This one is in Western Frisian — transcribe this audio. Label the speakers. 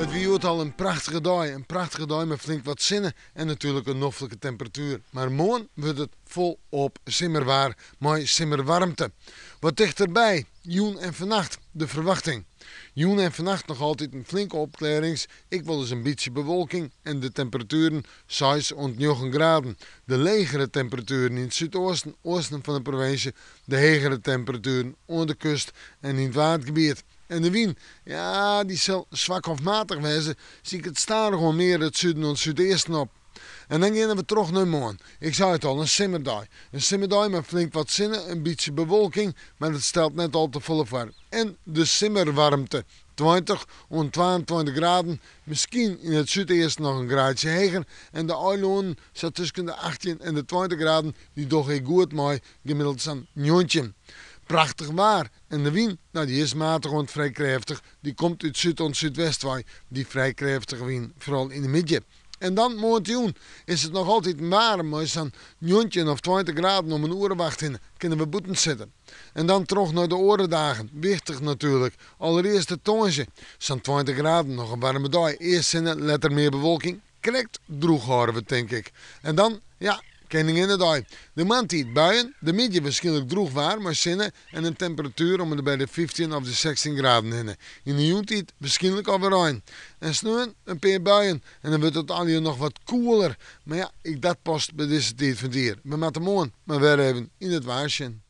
Speaker 1: It wie hjoed al in prachtige dei, in prachtige dei mei flink wat sinne en natuerlik in noflike temperatuer. Mar moarn wurdt it folop simmerwaar mei simmerwaarmte. Wat tichterby, jûn en fannacht, de ferwachting. Jûn en fannacht noch altyd in flinke opklearrings, ek wolris in bytsje bewolking en de temperatueren seis oant njoggen graden. De legere temperatueren yn it súdoasten, oasten fan de provinsje, de hegere temperatueren oan de kust en yn it Waadgebiet. En de wyn, ja, dy sil swak of matich wêze, siket stadichoan mear it suden oant súdeasten op. En dan geane we troch nei moarn. Ik sei it al, in simmerdei. In simmerdei mei flink wat sinne, in bytsje bewolking, mar dat stelt net al te folle foar. En de simmerwaarmte, 20 oant 22 graden, miskien yn it súdeasten noch in graadsje heger. En de eilânnen, sa tusken de 18 en de 20 graden, dy dogge ek goed mei, gemiddeld sa'n 19. Prachtich waar. En de wyn, no dy is matich oant frij krêftich, dy komt út súd oant súdwest wei, dy frij krêftige wyn, foaral yn de middei. En dan moarntejûn is it noch altyd waarm mei sa'n 19 of 20 graden om in oere of acht hinne kinne we bûten sitte. En dan troch nei de oare dagen, wichtich natuerlik, allerearst de tongersdei, sa'n 20 graden, noch in waarme dei, earst sinne, letter mear bewolking, krekt droech hâlde we tink ik. En dan, ja, Keninginnedei. De moarntiid buien, de middei wierskynlik droech waar mei sinne en in temperatuer om en by de 15 of de 16 graden hinne. Yn de jûntiid wierskynlik alwer rein. En sneon in pear buien en dan wurdt it allegear noch wat koeler. Mar ja, ek dat past by dizze tiid fan it jier. We moatte moarn mar wer even yn it waar sjen.